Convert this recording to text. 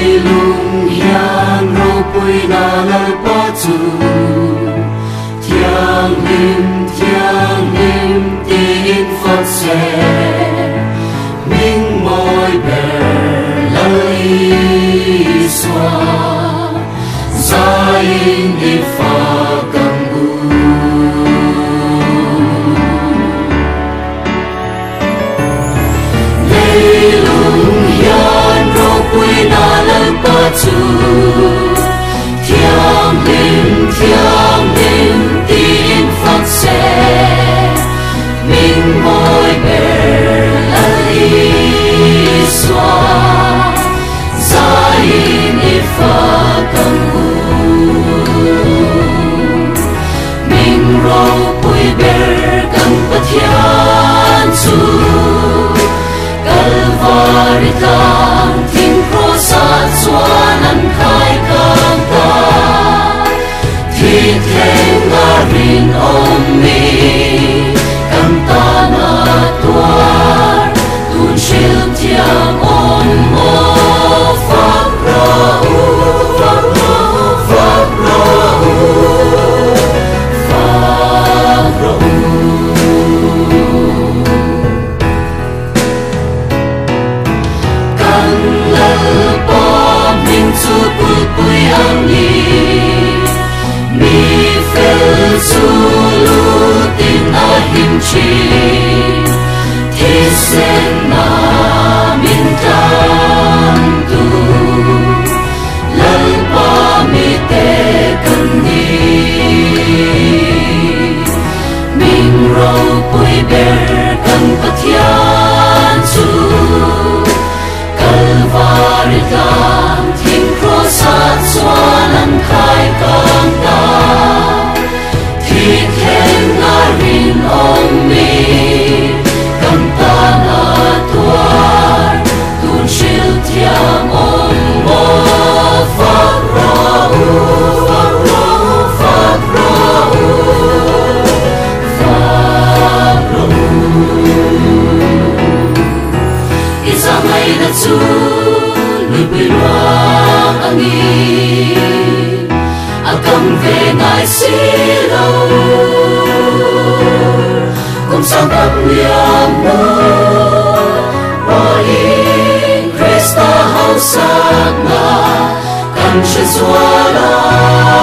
Leilung hian ropuina Lalpa chu Thianghlim, thianghlim tiin fak se, Hming mawi ber Lal Isua, Zaiin i fak ang u. Leilung hian ropuina Lalpa chu Thianghlim, thianghlim tiin fak se, Hming mawi ber Lal Isua, Zaiin i fak ang u. Hming ropui ber kan Pathian chu, Kalvari tlang thing krawsah chuan an khai kang ta. Thi thleng a rinawm mi kan tana tuar, tun hril thiang awm maw? Fak rawh u, fak rawh u, fak rawh u, fak rawh u. Kan Lalpa hming chu kulhpui ang ni, mi fel chu lutin a him thin. Thisen a min tlan tu, Lalpa mite kan ni. Min ropui ber kan Pathian chu, Kalvari tlang thing krawsah chuan an khai kang ta. Thi thleng a rinawm mi kan tana tuar, tun hril thiang awm maw? Fak rawh u, fak rawh u, fak rawh u, fak rawh u. I zahngaihna chu luipui ruang a ni, a kam ve ngai si lo. Kum sang tam liam hnu pawhin Krista hausakna kan hre zual a.